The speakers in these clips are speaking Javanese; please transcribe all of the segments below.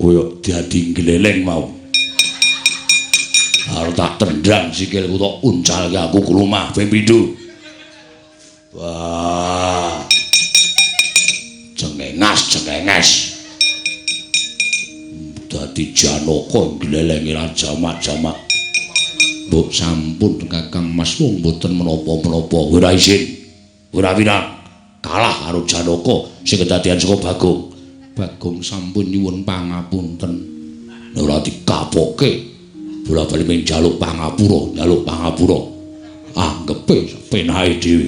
Koyo dadi gleleng mau. Arep tak tendang sikilku tok uncalke aku klumah ping pindho. Wah. Cengengas cengenges. Dadi Janaka glelenge ra jamak-jamak. Mbok sampun Kakang Mas wong mboten menapa-menapa. Ora isin. Ora wirang. Kalah karo Janaka sing kedadian saka Bagong. Bagong sampun nyuwun pangapunten. Ora dikapoke. Bola-bali mung njaluk pangapura, njaluk pangapura. Anggepe penake dhewe.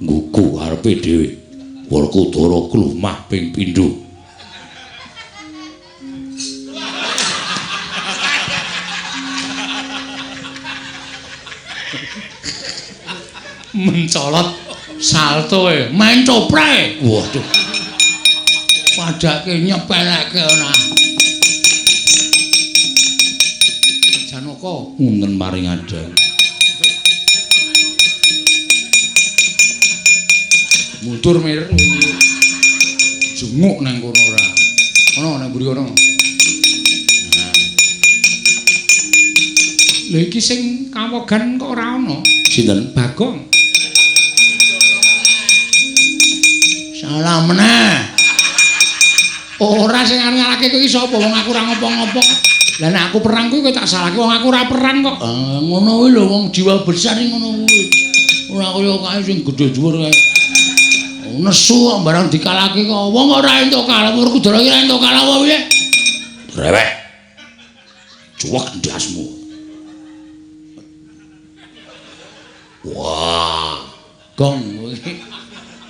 Nggugu arepe dhewe. Werkudara klumah ping pindho. Mencolot salto e, main coprae. Waduh. Padake nyepeleke ora. Janaka wonten paring adha. Mundur mir. Jenguk nang kono ora. Ono nang mburi kono. Nah. Lha iki sing kawogan kok ora ana? Sinten? Bagong. Salah meneh. Ora sing arep ngalahke kowe iki sapa? Wong aku ora ngopo-ngopo. Lah nek aku perang kuwi kowe tak salahke wong aku ora perang kok. Ah, ngono kuwi lho wong jiwa besar iki ngono kuwi. Ora kaya kae sing gedhe dhuwur kae. Nesu kok barang dikalahke kok. Wong ora entuk kalah, Werkudara iki ora entuk kalah apa piye? Rewek. Cuwek ndasmu. Wah, gong iki.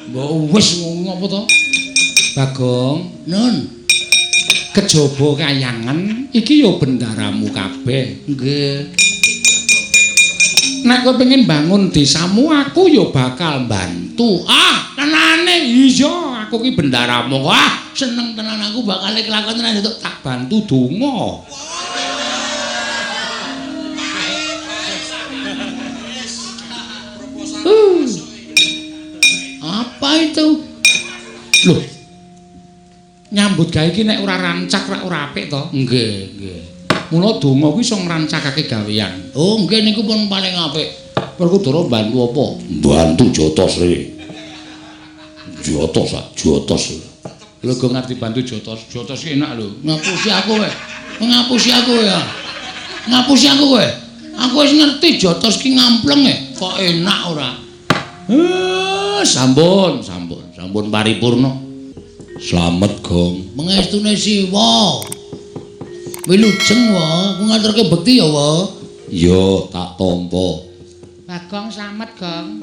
Mbok wis ngopo to? Bagong, Nun. Kejaba kayangan iki ya bendaramu kabeh. Nggih. Nek kowe pengen bangun desamu, aku ya bakal bantu. Ah, tenane iya, aku ki bendaramu. Ah, seneng tenan aku bakal kelakon tenan itu. Tak bantu donga. Apa itu? Loh. Nyambut gawe iki nek ora rancak rak ora apik to? Nggih, nggih. Mula donga kuwi iso ngrancakake gawean. Oh, nggih niku pun paling apik. Werkudara bantu apa? Bantu jotos rene. Jotos, ah, jotos. Lho kok ngerti bantu jotos? Jotos ki enak lho. Ngapusi aku kowe. Ngapusi aku ya. Ngapusi aku kowe. Aku wis ngerti jotos ki ngampleng e. Kok enak ora? Sampun, sampun, sampun paripurna. Slamet, Gong. Mengestune Siwa. Wilujeng, wa. Aku ngaturke bekti ya, wa. Iya, tak tampa. Bagong slamet, Gong.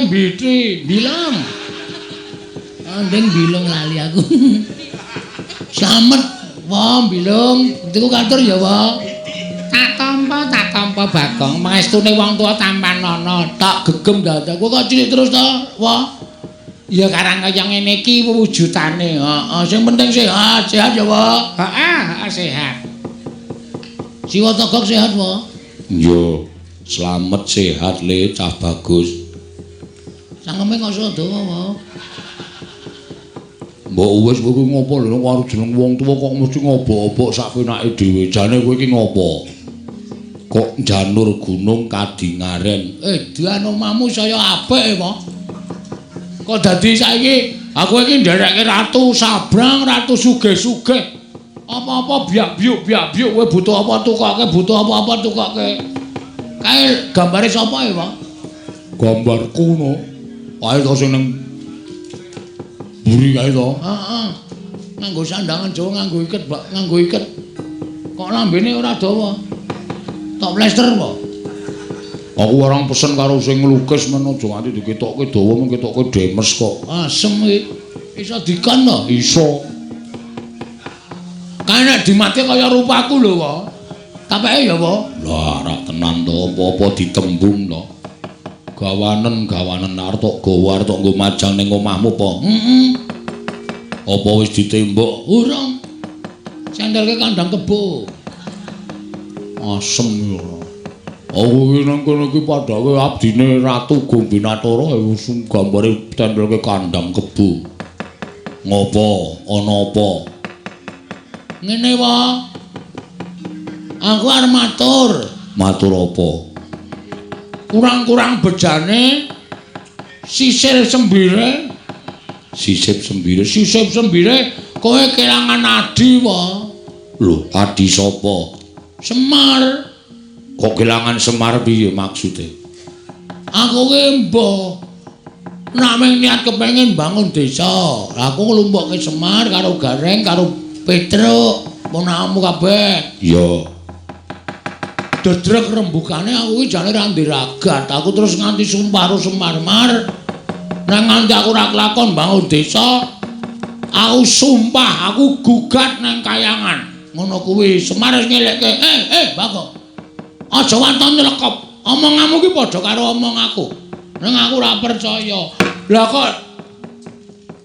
Mbiti, bilang. Andeng bilung lali aku. Slamet, wa, bilung. Bektiku katur ya, wa. Tak tampa Bagong. Mengestune wong tuwa tampanana. Tak gegem dadaku kok cilik terus ta, wa. Ya karang kaya ngene iki wujudane. Heeh, sing penting sehat, sehat ya, Wa. Heeh, heeh sehat. Siwa Togok sehat, Wa. Iya, slamet sehat le cah bagus. Cangkeme kok iso dawa, Wa. Mbok wis kowe ngopo lho karo jeneng wong tuwa kok mesti ngobok-obok sak penake dhewe. Jane kowe iki ngopo? Kok janur gunung kadingaren. Edan omahmu saya apik, Wa. Kok dadi saiki aku iki nderekke ratu sabrang, ratu sugih-sugih. Apa-apa biak-biuk biak-biuk kowe butuh apa tukoke, butuh apa-apa tukoke. Kae gambare sapa ya, Pak? Gambarku no. Kae to sing ning mburi kae to. Heeh. Nganggo sandangan Jawa, nganggo iket, Pak, nganggo iket. Kok lambene ora dawa? Tok plester, Pak. Aku orang pesen karo sing nglukis men aja nganti diketokke dawa men ketokke demes kok. Asem iki. Iso dikon to? Iso. Kae nek dimati kaya rupaku lho, Pak. Tapeke ya, Pak? Lah, rak tenan to, apa-apa ditembung to. Gawanen-gawanen arep tok gawa arep tok nggo majang ning omahmu apa? Heeh. Apa wis ditembok? Urung. Sendelke kandang kebo. Asem ya. Aku iki nang kono iki padake abdine Ratu Gombinatara wis gambare tempelke kandang kebo. Ngopo? Ana apa? Ngene wae. Aku arep matur. Matur apa? Kurang-kurang bejane sisil sembire. Sisip sembire. Sisip sembire kowe kelangan adi wae. Lho, adi sapa? Semar. Kok kelangan Semar piye maksude? Aku ki mbah. Nek mung niat kepengin bangun desa, aku nglumpukke Semar karo Gareng karo Petruk, ponakanmu kabeh. Iya. Dedrek rembugane aku ki jane ra ndiragat. Aku terus nganti sumpah karo Semar, Mar. Nek nganti aku ora kelakon bangun desa, aku sumpah aku gugat nang kayangan. Ngono kuwi Semar wis ngelekke, Bagong. Aja wanton nylekop. Omonganmu ki padha karo omong aku. Ning aku ora percaya. Lah kok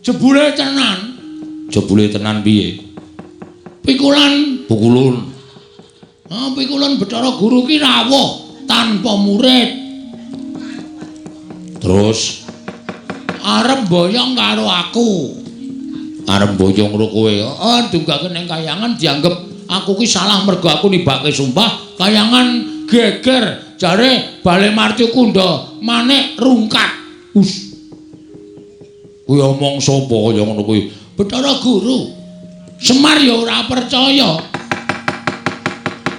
jebule tenan? Jebule tenan piye? Pikulan pukulun. Ah, pikulan Bathara Guru ki rawuh tanpa murid. Terus arep boyong karo aku. Arep boyong karo kowe? Heeh, dunggake ning kayangan dianggep aku ki salah mergo aku nibake sumpah. Kayangan geger jare Bale Marti Kunda manik rungkat. Us. Kuwi omong sapa kaya ngono kuwi? Bathara Guru. Semar ya ora percaya.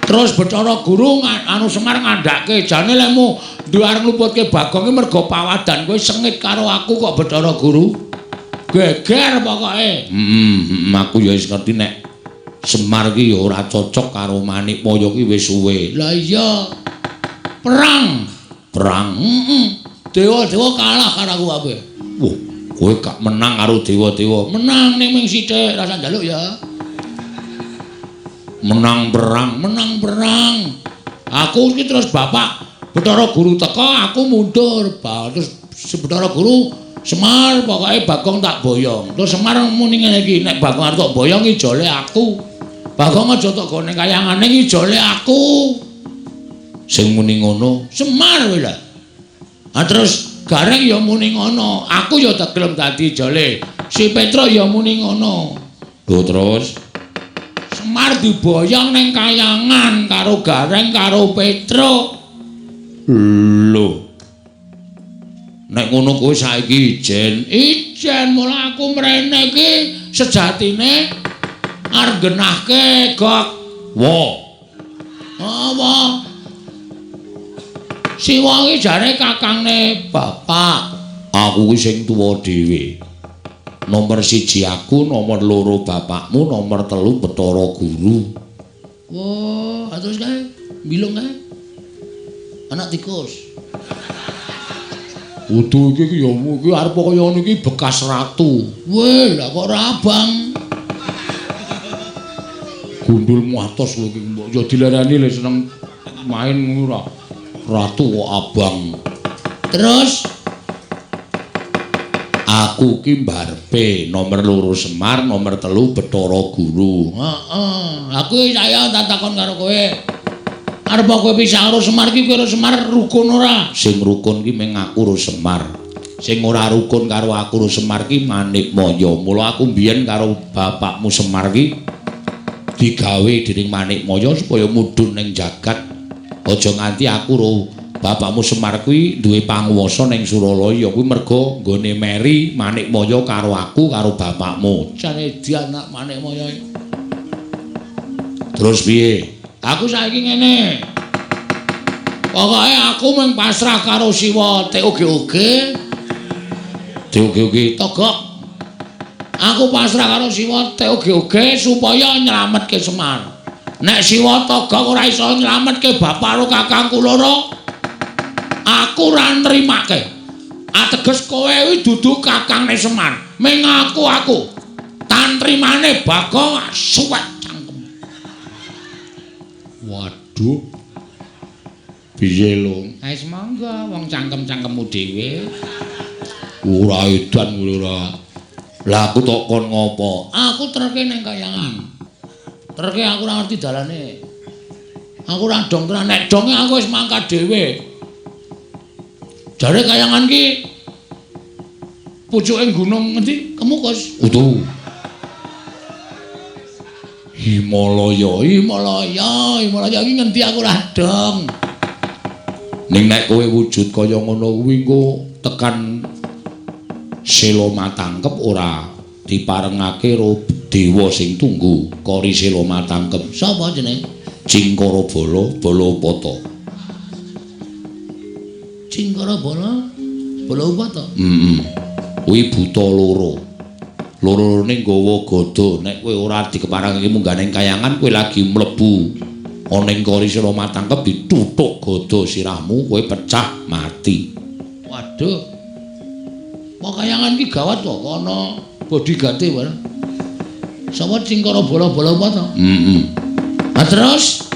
Terus Bathara Guru anu Semar ngandhake jane lemu duwe arep ngluputke Bagong ki mergo pawadan kowe sengit karo aku kok Bathara Guru. Geger pokoke. Heeh, aku ya wis ngerti nek Semar ki ya ora cocok karo Manikmaya ki wis suwe. Lah iya. Perang. Perang. Heeh. Dewa-dewa kalah karo aku kabeh. Wah, kowe gak menang karo dewa-dewa. Menang ning ming sithik, rasa njaluk ya. Menang perang, menang perang. Aku iki terus bapak Bathara Guru teka, aku mundur. Terus Bathara Guru Semar pokoke Bagong tak boyong. Terus Semar muni ngene iki, nek Bagong arep tak boyong ijole aku. Bagong aja tok gone kayangane ijole aku. Sing muni ngono Semar kowe lho. Ah terus Gareng ya muni ngono, aku ya tak gelem dadi ijole. Si Petruk ya muni ngono. Lho terus Semar diboyong ning kayangan karo Gareng karo Petruk. Lho. Nek ngono kowe saiki ijen. Ijen mula aku mrene iki sejatine arep genahke gok. Wa. Apa? Siwa iki jare kakangne bapak. Aku ki sing tuwa dhewe. Nomor 1 aku, nomor 2 bapakmu, nomor 3 Bathara Guru. Wah, terus kae bilung kae. Anak tikus. Kudu iki ya iki arep kaya ngono iki bekas ratu. Weh, lah kok ora abang. Gundulmu atos kowe iki mbok ya dilereni le seneng main ngono ora. Ratu kok abang. Terus aku ki mbarepe nomor 2 Semar, nomor 3 Bathara Guru. Heeh, aku saya tak takon karo kowe. Arep kowe pisah karo Semar ki kowe karo Semar rukun ora? Sing rukun ki mung aku karo Semar. Sing ora rukun karo aku karo Semar ki Manikmaya. Mula aku mbiyen karo bapakmu Semar ki digawe dening Manikmaya supaya mudhun ning jagat. Aja nganti aku karo bapakmu Semar kuwi duwe panguwasa ning Suralaya kuwi mergo nggone meri Manikmaya karo aku karo bapakmu. Jane dianak Manikmaya. Terus piye? Aku saiki ngene. Pokoke aku mung pasrah karo Siwa TOGOG. TOGOG Togok. Aku pasrah karo Siwa TOGOG supaya nyelametke Semar. Nek Siwa Togok ora iso nyelametke bapak karo kakangku loro, aku ora nrimake. Ateges kowe kuwi dudu kakangne Semar. Ming aku. Tantrimane Bagong suwek cangkem. Waduh. Piye lho? Wis monggo wong cangkem-cangkemmu dhewe. Ora edan kowe ora. Lah aku tok kon ngopo? Aku terke ning kayangan. Terke aku ora ngerti dalane. Aku ora dong tenan, nek donge aku wis mangkat dhewe. Jare kayangan ki pucuke gunung ngendi? Kemukus. Utuh. Himalaya. Himalaya, Himalaya iki ngendi aku ora dong. Ning nek kowe wujud kaya ngono kuwi engko tekan Sela Matangkep ora diparengake karo dewa sing tunggu Kori Sela Matangkep. Sapa jenenge? Cingkara Bala Bala Upata. Cingkara Bala Bala Upata. Heeh. Kuwi buta loro. Loro-lorone nggawa gada. Nek kowe ora dikeparengake munggah ning kayangan, kowe lagi mlebu ana ing Kori Sela Matangkep dituthuk gada sirahmu, kowe pecah mati. Waduh. Kok kayangan iki gawat kok ana bodyguard-e bareng. Sapa Cingkara Bala Bala Upata? Heeh. Ha terus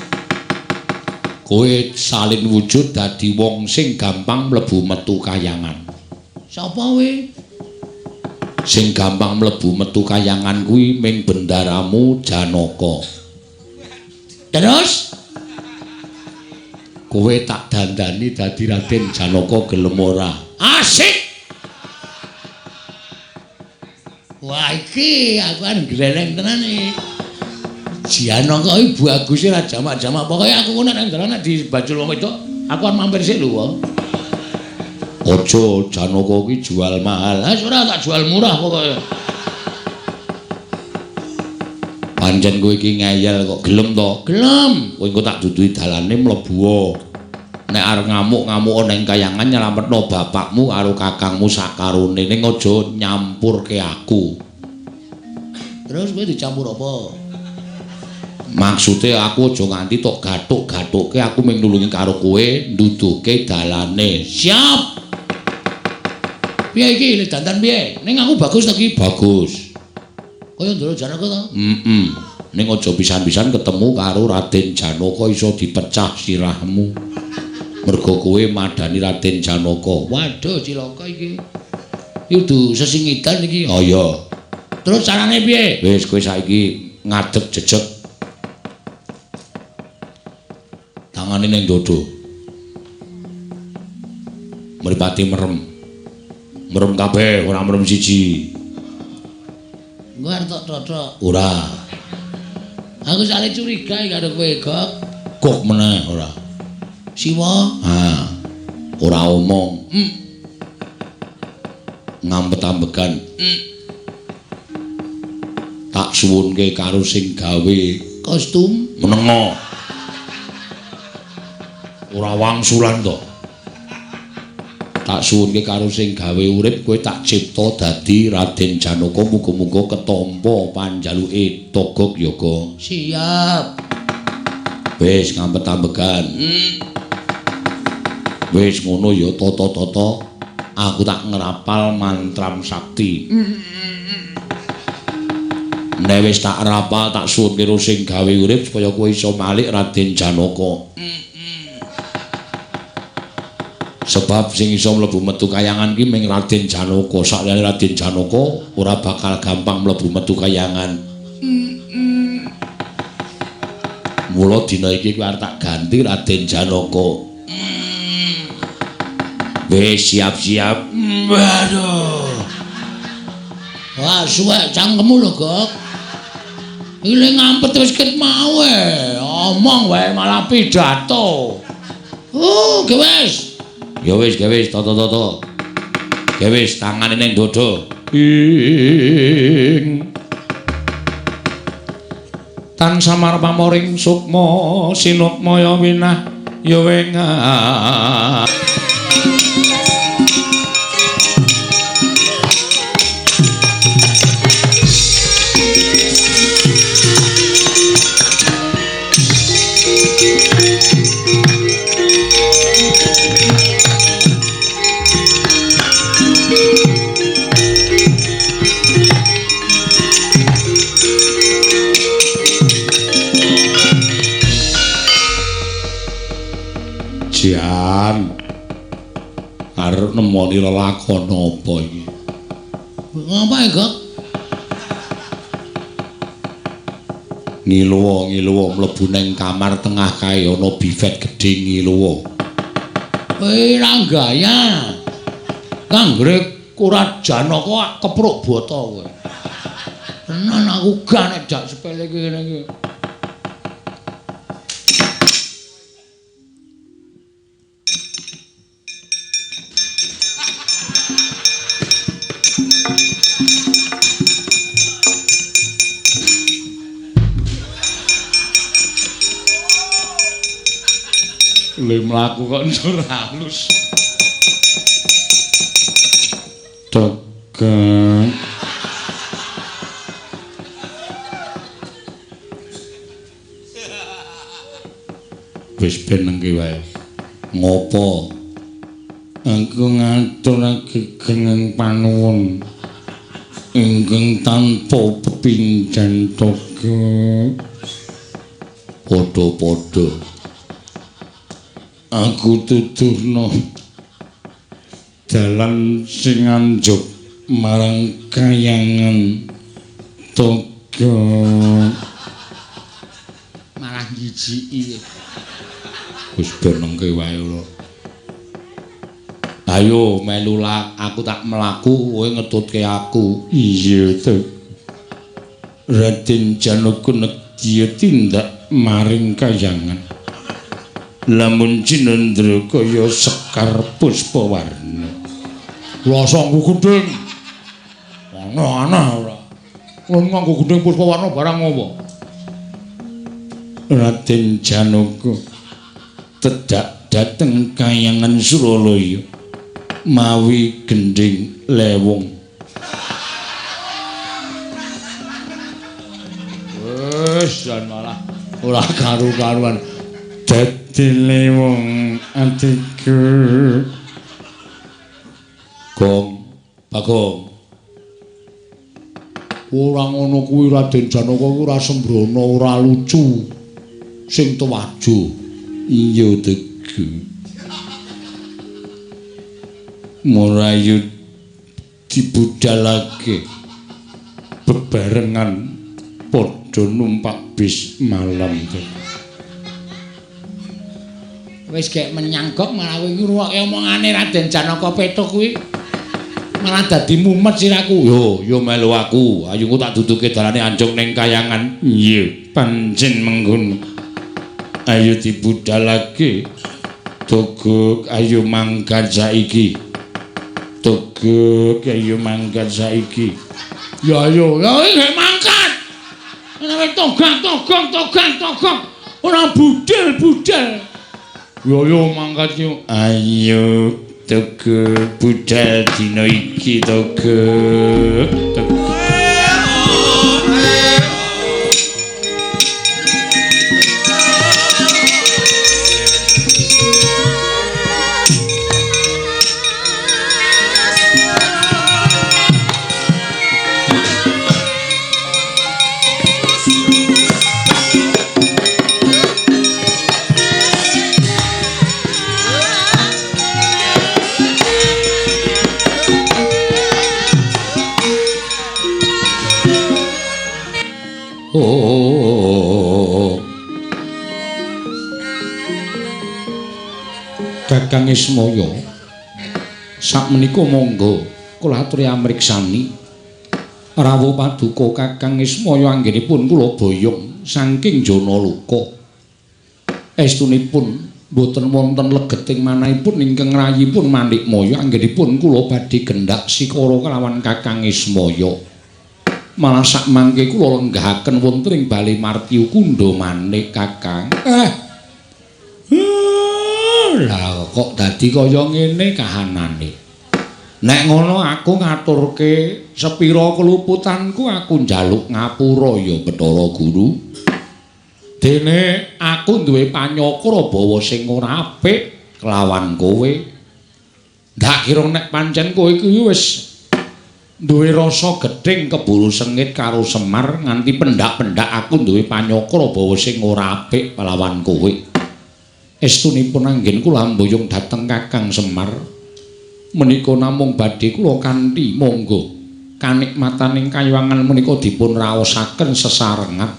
kowe salin wujud dadi wong sing gampang mlebu metu kayangan. Sapa kowe? Sing gampang mlebu metu kayangan kuwi ming bendaramu Janaka. Terus kowe tak dandani dadi Raden Janaka gelem ora? Asik. Wah iki aku kan gleneng tenan iki. Janaka iki baguse ra jamak-jamak. Pokoke aku ngono nek dalan nek dibajul wong wedok, aku arep mampir sik lho. Aja Janaka iki jual mahal. Ah ora tak jual murah pokoke. Pancen kowe iki ngeyel kok gelem to? Gelem. Kowe engko tak duduhi dalane mlebu. Nek arep ngamuk-ngamuk ning kayangan nyelametno bapakmu karo kakangmu sakarone, ning aja nyampurke aku. Terus kowe dicampur apa? Maksude aku aja nganti tok gathuk-gathukke, aku mung nulungi karo kowe nduduhke dalane. Siap. Piye iki le dandan piye? Ning aku bagus to iki? Bagus. Kaya Ndara Janaka to? Heeh. Ning aja pisan-pisan ketemu karo Raden Janaka iso dipecah sirahmu. Mergo kowe madani Raden Janaka. Waduh cilaka iki. Iki kudu sesingidan iki. Oh iya. Terus carane piye? Wis kowe saiki ngadeg jejeg. Tangane ning dodo. Mripate merem. Merem kabeh, ora merem siji. Engko arep tok tothok. Ora. Aku sale curiga karo kowe, Gok. Gok meneh ora. Siwa. Ha. Ora omong. Ngampet-ambegan. Tak suwunke karo sing gawe kostum menengo. Ora wangsulan to. Tak suwunke karo sing gawe urip kowe tak cipta dadi Raden Janaka, muga-muga ketampa panjaluke Togog Yoga. Siap. Wis ngampet-ambegan. Wis ngono ya tata-tata, aku tak ngrapal mantram sakti. Nek wis tak rapal tak suwunke karo sing gawe urip supaya kowe iso malik Raden Janaka. Sebab sing iso mlebu metu kayangan ki ming Raden Janaka. Sakliyane Raden Janaka ora bakal gampang mlebu metu kayangan. Mula dina iki kowe arep tak ganti Raden Janaka. Wis siap-siap. Waduh. Wah, suwek cangkemmu lho, Gok. Iki le ngampet wis ket mau e. Omong wae malah pidato. Oh, ge wis. Ya wis, ge wis, toto-toto. Ge wis tangane ning dodo. Ing tan samar pamoring sukma sinukmaya winah ya wengah. Jan arep nemoni lelakon apa iki? Ngapa Gok? Ngiluwa-ngiluwa mlebu ning kamar tengah kae ana bifet gedhe ngiluwa. Kowe ra gaya. Kanggre ora Janaka kepruk bata kowe. Tenan aku gak nek jak sepele kene iki. Le mlaku kok njur halus. Tegang. Wis ben nengke wae. Ngopo? Aku ngaturake geneng panuwun ingkang tanpa pepindhan toga. Padha-padha. Aku tuduhno dalan sing anjuk marang kayangan toga. Malah jijiki. Wis ben nengke wae ora. Ayo melu aku tak mlaku kowe ngetutke aku. Iya to. Raden Janaka nedya tindak maring kayangan. Lamun cinendra kaya sekar puspawarna. Rasa nggo gendhing. Aneh-aneh ora. Kon nganggo gendhing puspawarna barang apa? Raden Janaka tedak dhateng kayangan Suralaya mawi gendhing lewung. Wis jan malah ora karu-karuan. Dadi lewung atiku. Gong, Bagong. Ora ngono kuwi Raden Janaka kuwi ora sembrono, ora lucu. Sing tuwajo. Iya tegu. Murayu dibudalake bebarengan padha numpak bis malam. Wis gek menyanggok malah kowe iki ngrungokke omongane Raden Janaka Petuk kuwi malah dadi mumet siraku. Yo, yo melu aku. Ayo engko tak duduke dalane anjung ning kayangan. Iya, pancen mengkono. Ayo dibudalake. Togok ayo mangkat saiki. Togok ayo mangkat saiki. Ya ayo, ya gek mangkat. Ora togak togok togak togok. Ora budal-budal. Yo yo mangkat yo. Ayo togok budal dina iki togok. Togok. Oh. Kakang Ismaya, sakmenika monggo kula aturi amriksani rawuh paduka Kakang Ismaya anggenipun kula boyong saking Janaloka. Estunipun boten wonten legeting manahipun ingkang rayipun Manikmaya anggenipun kula badhe gendhak sikara kelawan Kakang Ismaya. Malah sakmangke kula lenggahaken wonten ing Bale Martyu Kundha Manik Kakang. Lah kok dadi kaya ngene kahanane. Nek ngono aku ngaturke sepira keluputanku aku njaluk ngapura ya Bathara Guru. Dene aku duwe panyakra bawa sing ora apik kelawan kowe. Ndak kira nek pancen kowe iki wis duwe rasa gething keburu sengit karo Semar nganti pendak-pendak aku duwe panyakra bawa sing ora apik kelawan kowe. Estunipun anggen kula mboyong dhateng Kakang Semar menika namung badhe kula kanthi monggo kanikmataning kayuwangan menika dipun raosaken sesarengan.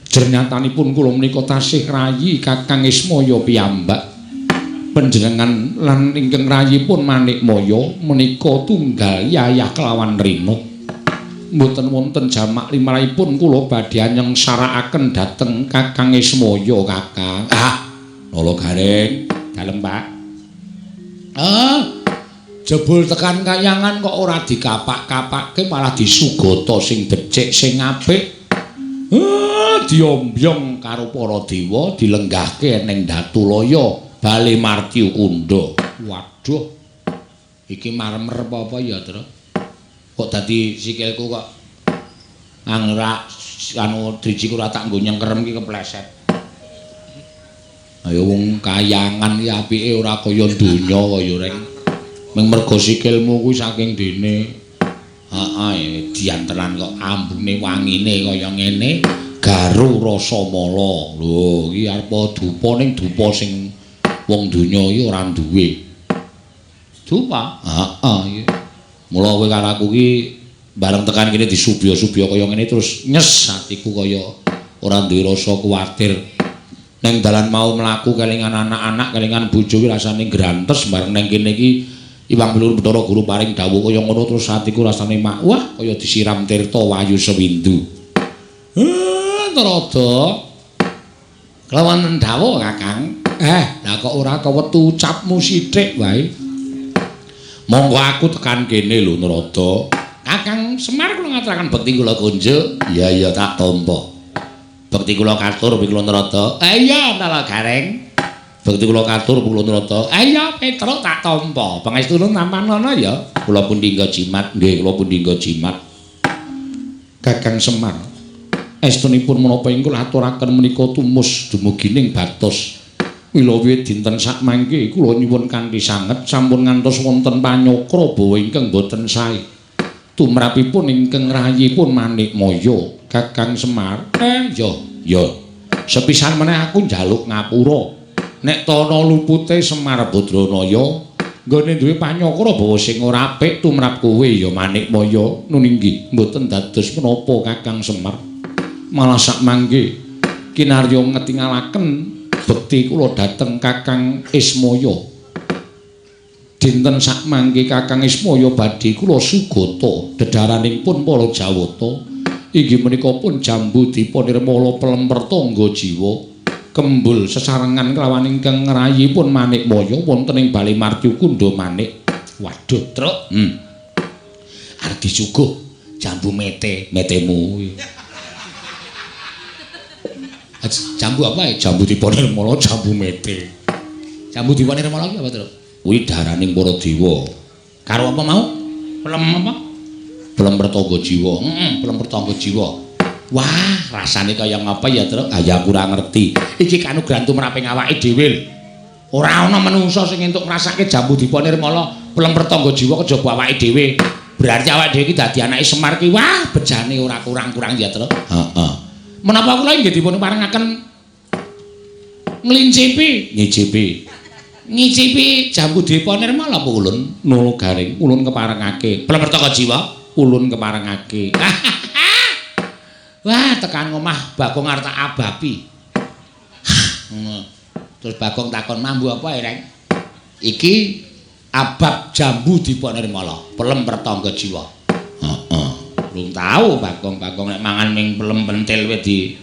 Jernyatanipun kula menika tasih rayi Kakang Ismaya piyambak. Panjenengan lan ingkang rayipun Manikmaya menika tunggal yayah kelawan rina. Mboten wonten jamak limrahipun kula badhe nyengsarakaken dhateng Kakang Ismaya, Kakang. Ah, Nala Gareng, dalem Pak. Ah, jebul tekan kayangan kok ora dikapak-kapake malah disugata sing becik sing apik. Ah, diombyong karo para dewa dilenggahke ning Datulaya Bale Martyukunda. Waduh. Iki marmer apa-apa ya, Tru? Kok dadi sikilku kok angrak anu drijiku ora tak nggo nyengkerem iki kepleset. Ayo wong kayangan iki apike ora kaya donya kaya reng. Ming mergo sikilmu kuwi saking dene. Heeh, dian tenan kok ambune wangine kaya ngene, garu rasa mala. Lho, iki arep dupa ning dupa sing wong donya iki ora duwe. Dupa? Heeh iki. Mula kowe karo aku iki bareng tekan kene disubya-subya kaya ngene terus nyes atiku kaya ora duwe rasa kuwatir. Neng dalan mau mlaku kelingan anak-anak, kelingan bojo ki rasane grantes bareng neng kene iki Iwang Blur Bathara Guru paring dawuh kaya ngono terus atiku rasane mak wah kaya disiram tirta wayu sewindu. Narada. Kelawan dawuh Kakang. Lah kok ora kewetu ucapmu sithik wae. Monggo aku tekan kene lho Narada. Kakang Semar kula ngaturaken bekti kula kunjuk. Iya iya tak tampa. Bekti kula katur kula Narada. Iya Nala Gareng. Bekti kula katur kula Narada. Iya Petruk tak tampa. Pangestune nampanana ya. Kula pun dinggo jimat. Nggih kula pun dinggo jimat. Kakang Semar. Estunipun menapa ing kula aturaken menika tumus dumugi ning batos. Mila wiwit dinten sakmangke kula nyuwun kanthi sanget sampun ngantos wonten panyokra bawa ingkang boten sae. Tumrapipun ingkang rayipun Manikmaya Kakang Semar. Yo yo. Sepisan meneh aku njaluk ngapura. Nek tana lupute Semar Badranaya nggone duwe panyokra bawa sing ora apik tumrap kowe ya Manikmaya. Nuninggi mboten dados menapa Kakang Semar. Malah sakmangke kinarya ngetingalaken bekti kula dhateng Kakang Ismaya. Dinten sakmangke Kakang Ismaya badhe kula sugata dedharaning pun para Jawata. Inggih menika pun jambu dipa nirmala pelemper tangga jiwa kembul sesarengan kelawan ingkang ngrayipun Manikmaya wonten ing Bale Martyukunda Manik. Waduh, Truk. Arep disuguh jambu mete, metemu. Jambu apa ya? Jambu dipa nirmala, jambu mete. Jambu dipa nirmala ki apa, Truk? Kuwi daraning para dewa. Karo apa mau? Pelem apa? Pelem pertangga jiwa. Heeh, pelem pertangga jiwa. Wah, rasane kaya ngapa ya, Truk? Ah ya aku ora ngerti. Iki kanugrahan tumraping awake dhewe lho. Ora ana manungsa sing entuk ngrasake jambu dipa nirmala, pelem pertangga jiwa kejaba awake dhewe. Berarti awake dhewe iki dadi anake Semar ki wah, bejane ora kurang-kurang ya, Truk. Heeh. Menapa kula inggih dipun parengaken nglincipi, nyicipi. Ngicipi jambu dipa nirmala apa ulun? Nula Garing, ulun keparengake. Pelem pertangga jiwa, ulun keparengake. Wah, tekan omah Bagong arep tak abapi. Terus Bagong takon, "Mambu apa, Reng?" Iki abab jambu dipa nirmala, pelem pertangga jiwa. Heeh. Belum tahu Bagong-bagong nek mangan ming pelem pentil wis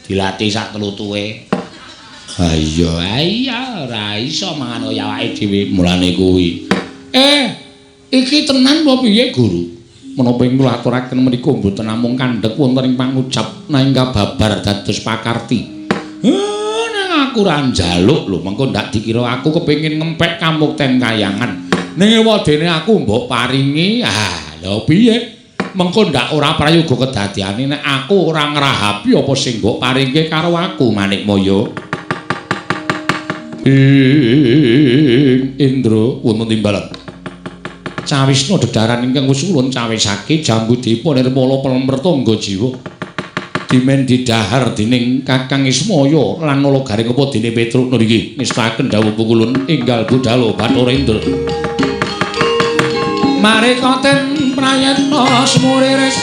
dilatih sak tlutuhe. Ha iya, iya ora iso mangan kaya awake dhewe mulane kuwi. Iki tenan apa piye, Guru? Menapa ing kula aturaken menika mboten namung kandhek wonten ing pangucap nanging kababar dados pakarti. Nang aku ora njaluk lho, mengko ndak dikira aku kepengin ngempek kamukten kayangan. Ning ewadene aku mbok paringi, ah lho piye? Mengko ndak ora prayoga kedadiane nek aku ora ngrahapi apa sing mbok paringke karo aku Manikmaya. Ing Indra wonten timbalan. Cawisna dedharan ingkang wis ulun cawisake jambu dipa nirmala pelem pertangga jiwa. Dimen didhahar dening Kakang Ismaya lan Nala Garing apa dene Petruk nriki ngestaken dawuh pungkulun enggal budhalo Bathara Indra. Mareka ten prayetna semuriris.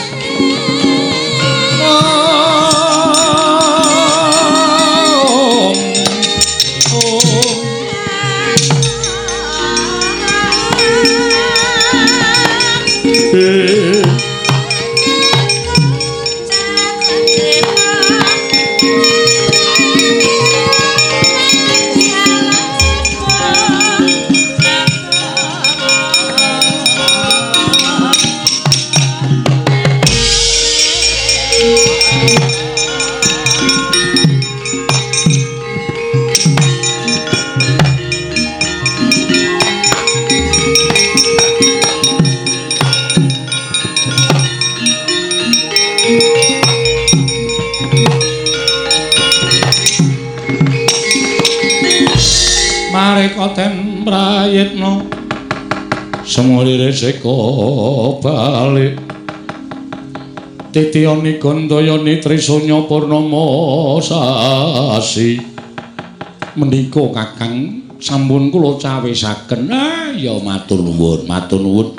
Mareka den prayitna semulire seka balik titiyani gandayani trisanya purnama sasi menika Kakang sampun kula cawisaken. Ah ya matur nuwun, matur nuwun.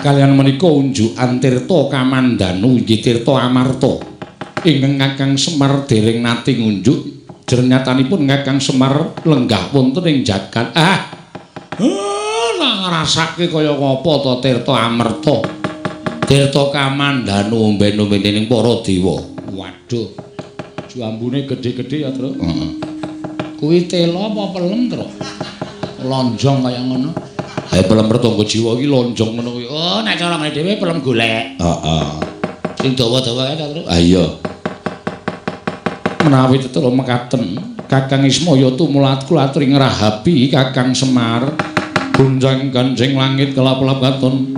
Kalian menika unjukan tirta kamandanu inggih tirta amarta ingkang Kakang Semar dereng nate ngunjuk. Jernyatanipun Kakang Semar lenggah wonten ing jagat. Ah. Lah ngrasake kaya ngapa to tirta amerta. Tirta kamandanu omben-ombene ning para dewa. Waduh. Jambune gedhe-gedhe ya, Tru. Heeh. Kuwi tela apa pelem, Tru? Lonjong kaya ngono. Ha pelem Pertangga Jiwa iki lonjong ngono kuwi. Oh, nek cara ngene dhewe pelem golek. Heeh. Sing dawa-dawa kae ta, Tru? Ha iya. Menawi tetela mekaten Kakang Ismaya tumulat kula aturi ngrahapi Kakang Semar gonjang ganjing langit kelap-kelap katon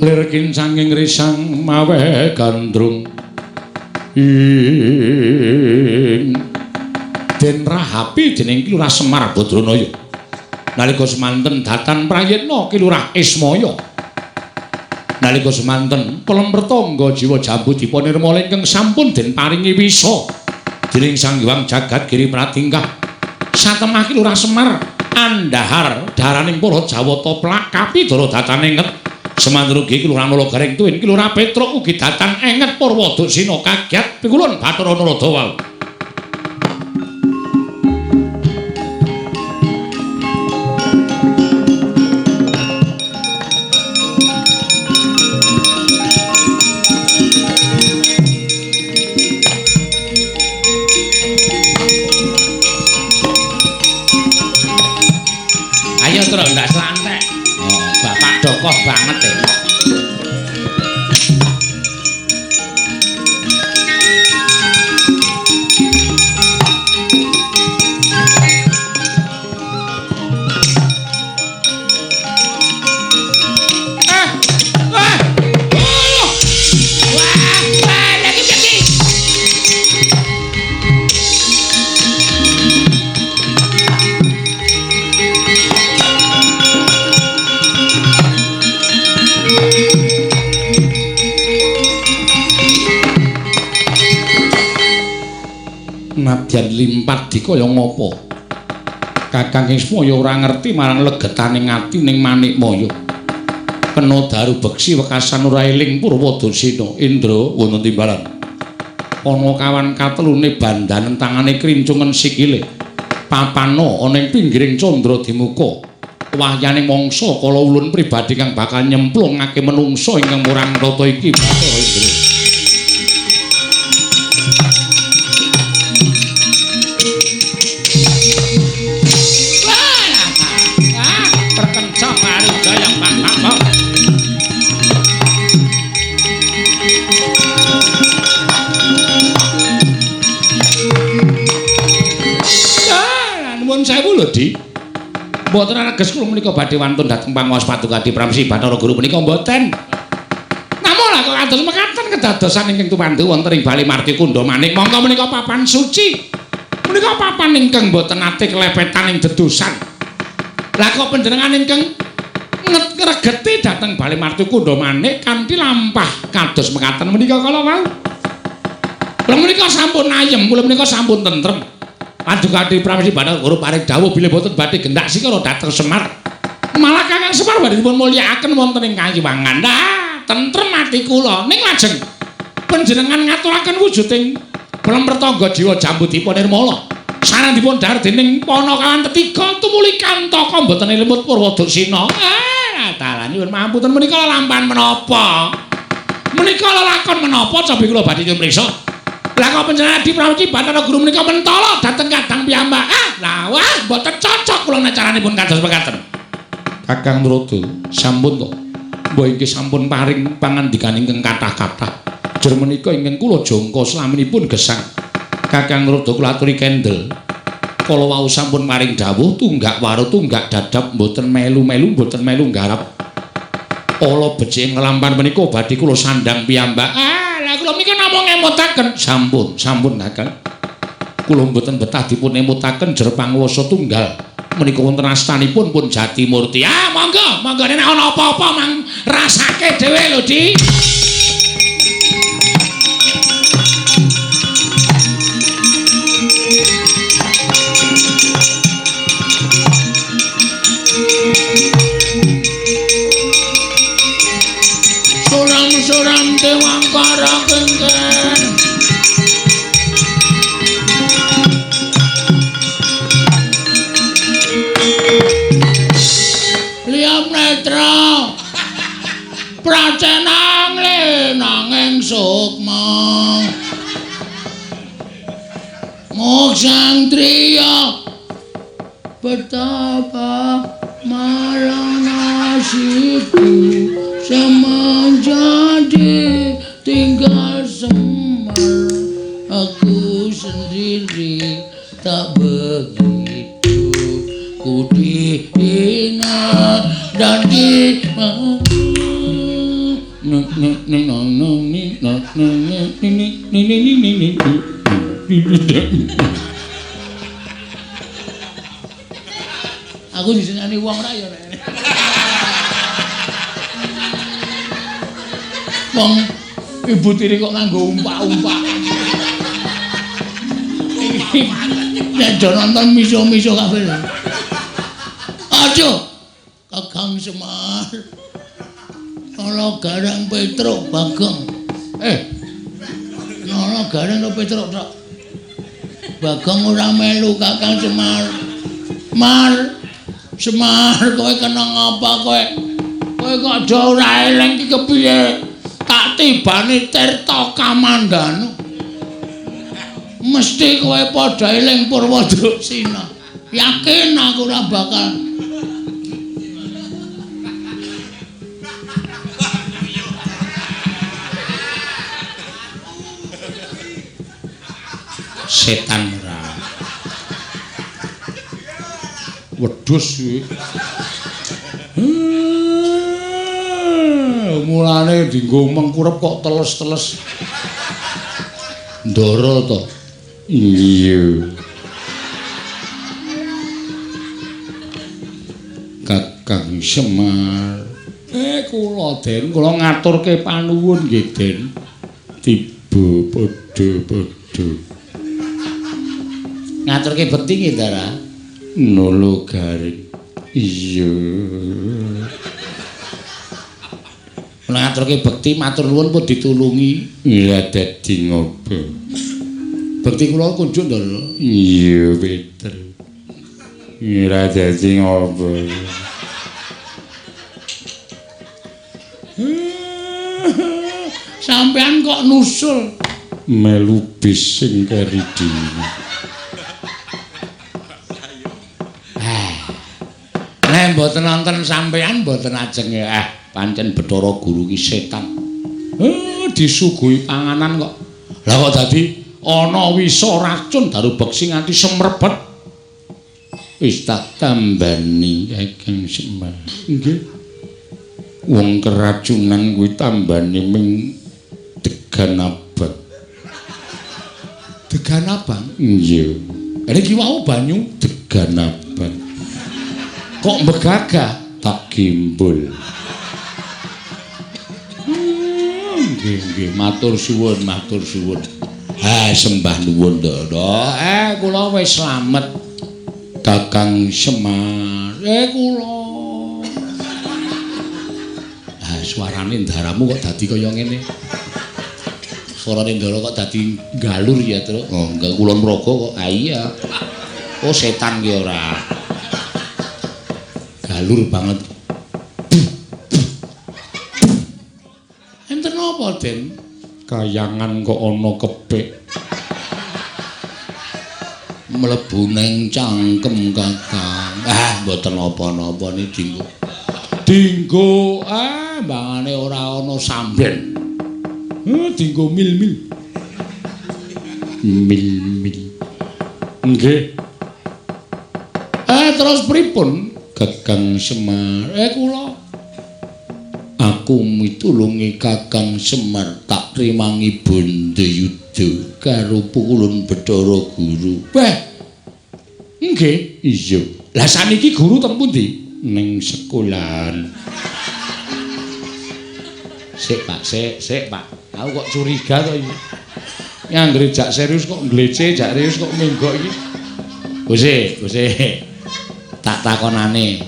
lir kincanging risang mawe gandrung ing den rahapi dening Ki Lurah Semar Badranaya nalika semanten datan prayitna Ki Lurah Ismaya nalika semanten pelem Pertangga Jiwa Jambu Dipa Nirmala ingkang sampun den paringi wisa dening Sang Hyang Jagat Giri Pratingkah satemah Ki Lurah Semar andhahar daraning para Jawata plak kapidara datan enget semanten ugi Ki Lurah Nala Gareng tuwin Ki Lurah Petruk ugi datan enget Purwaduksina kagyat pikulun Bathara Narada wau. Ayo terus ndak selantek. Oh, bapak dokoh banget ya. Nadyan limpat dikaya ngapa Kakang Ismaya ora ngerti marang legetane ati ning Manikmaya kena daru beksi wekasan ora eling Purwadasina. Indra wonten timbalan ana kawan katelune bandanen tangane krincungen sikile papana ana ing pinggiring candra dimuka wahyane mangsa kala ulun pribadi kang bakal nyemplungake menungsa ingkang murang tata iki Bathara Indra. Sewu lho, Dik. Mboten ateges kula menika badhe wantun dhateng panguwas Paduka Pramsi Bathara Guru menika mboten. Namung lha kok kados mekaten kedadosan ingkang tumandu wonten ing Bali Marti Kundha Manik. Monggo menika papan suci. Menika papan ingkang mboten nate kelepetan ing dedosan. Lah kok panjenengan ingkang ngregeti dhateng Bali Marti Kundha Manik kanthi lampah kados mekaten menika kala wau. Kula menika sampun ayem, kula menika sampun tentrem. Paduka Pramesti Bathara Guru paring dawuh bilih boten badhe gendak sikara dhateng Semar. Malah Kakang Semar badhe dipun mulyakaken wonten ing Kayiwangan. Nah, tentrem ati kula. Ning lajeng panjenengan ngaturaken wujuding pelem Pertangga Jiwa Jambu Dipa Nirmala. Sareng dipun dhahar dening Panakawan tetiga tumuli kantaka boten limut Purwaduksina. Ah, dalan nyuwun pangapunten menika lelampahan menapa? Menika lelakon menapa cobi kula badhe nyuwun priksa. Lah kok panjenengan Adi Pramesti Bathara Guru menika mentala dhateng kadang piyambak. Ah, lah wah mboten cocok kula nek caranipun kados mekaten. Kakang Narada, sampun to. Mbah inggih sampun paring pangandikan ingkang kathah-kathah. Jer menika ingkang kula jangka slaminipun gesang. Kakang Rada kula aturi kendel. Kala wau sampun maring dawuh tunggak waru tunggak dadap mboten melu-melu mboten melu nggarap. Ala becik nglampan menika badhe kula sandhang piyambak. Ah, lha kula menika namung ngemutaken. Sampun, sampun Kakang. Kula mboten betah dipun emutaken jer panguwasa tunggal. Menika wonten astanipun pun Jatimurti. Ah, monggo, monggo nek ana apa-apa mang rasake dhewe lho, Di. Suram-suram dewangkara kengken. Liam netra pracenang lenanging sukma moksang triya betapa malang nasibku semenjadi tinggal Semar aku sendiri tak begitu ku dihina dan di aku disenani wong ra ya nek. Wong ibu tiri kok nganggo umpak-umpak. Nek do nonton miso-miso kabeh. Aduh, Kakang Semar. Ana Gareng Petruk Bagong. Ana Gareng Petruk tok. Bagong ora melu Kakang Semar. Mar, Semar kowe kena ngapa kowe? Kowe kok do ora eling iki kepiye? Tak tibani Tirta Kamandanu. Mesti kowe padha eling Purwoduksina. Yakin aku ora bakal. Setan ora. Wedhus kuwi. Mulane dienggo mengkurep kok teles-teles. Ndara to. Iya. Kakang Semar. Kula Den, kula ngaturke panuwun nggih Den. Tiba padha-padha. Ngaturke bekti nggih, Ndara. Nolo Garing. Iya. Kula ngaturke bekti matur nuwun pun ditulungi. Lah dadi ngopo? Bekti kula kunjuk, Ndara. Iya, Peter. Ora dadi ngopo. Sampean kok nusul melu bis sing keri dhewe. Nek mboten nonton sampean mboten ajeng pancen Bathara Guru ki setan. Disuguhi panganan kok. Lah kok dadi ana wisa racun daru beksi nganti semrebet. Wis tak tambani Kakang Semar. Nggih. Wong keracunan kuwi tambane ming degan abang. Degan abang? Iya. Niki wau banyu degan abang. Kok megagah tak gimbul. Nggih nggih matur suwun matur suwun. Ha sembah nuwun Ndara. Kula wis slamet. Kakang Semar. Kula. Ah suarane ndaramu kok dadi kaya ngene. Suarane ndara kok dadi galur ya, Truk. Oh, enggak kulon mraga kok. Ah iya. Oh setan ki ora. Galur banget. Enten apa, Den? Kayangan kok ana kepik. Mlebu ning cangkem Kakang. Ah, mboten napa-napa niki dinggo. Dinggo, ah mbangane ora ana samben. Dinggo mil-mil. Mil-mil. Nggih. Terus pripun? Kakang Semar. Kula aku mitulungi Kakang Semar tak trimangi bondo yuda karo pukulun Bathara Guru. Weh. Nggih, iya. Lah saniki guru teng pundi? Ning sekolahan. Sik, Pak, sik, sik, Pak. Aku kok curiga to iki. Anggere jak serius kok nglece, jak serius kok menggok iki. Guse, guse. Tak takonane.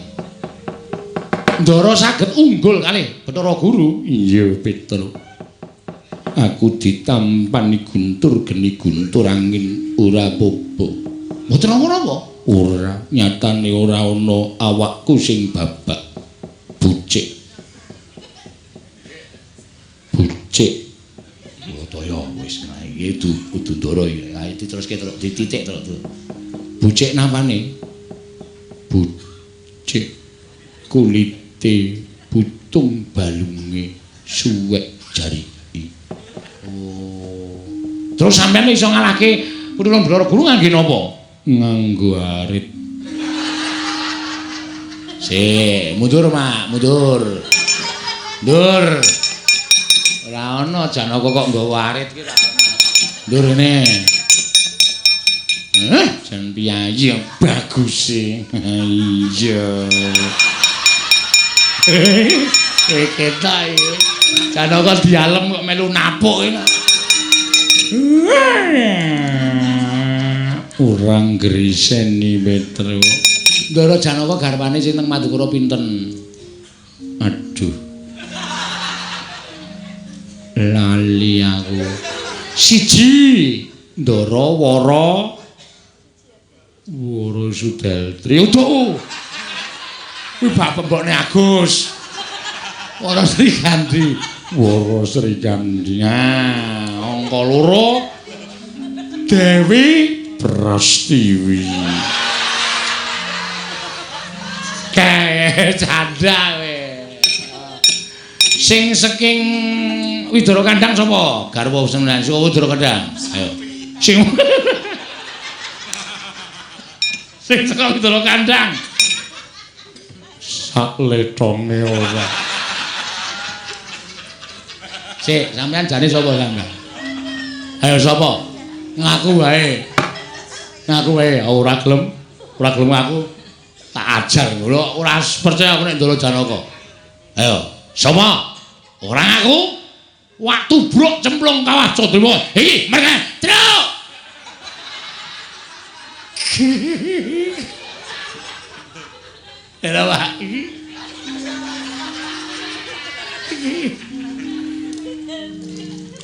Ndara saged unggul kalih Bathara Guru. Iya, Petro. Aku ditampani guntur geni guntur angin ora apa-apa. Mboten napa-napa? Ora, nyatane ora ana awakku sing babak bucik. Bucik. Toya wis iki kudu ndara iki. Ayo diteruske terus dititik terus. Bucik napane? Bucik kulite butung balunge suwek jariki. Oh. Terus sampeyan iso ngalahke Putra Bathara Guru ngangge napa? Nganggo arit. Sik, mundur, Mak, mundur. Mundur. Ora ana Janaka kok nggawa arit ki ora ana. Ndur rene. Jan piyayi yang bagus e. Iya. Ketok iki. Janaka dialem kok melu napuk iki. Ora ngriseni Petro. Ndara Janaka garwane sing teng Madukara pinten? Aduh. Lali aku. Siji Ndara Wara Wara Sudeltri. Utuk. Kuwi bab pembokne Agus. Wara Srikandi. Wara Srikandi. Nah, angka 2 Dewi Prastiwi. Kae canda kowe. Sing saking Widara Kandang sapa? Garwa Sembilan saka Widara Kandang. Ayo. Sing sing saka Widara Kandang. Sak letonge ora. Sik, sampean jane sapa sampean? Ayo sapa? Ngaku wae. Ngaku wae ora gelem. Ora gelem ngaku. Tak ajar lho, ora percaya aku nek Ndara Janaka. Ayo, sapa? Ora ngaku. Waktu brok cemplung kawah Sadewa. Iki mereka truk. Lha Pak.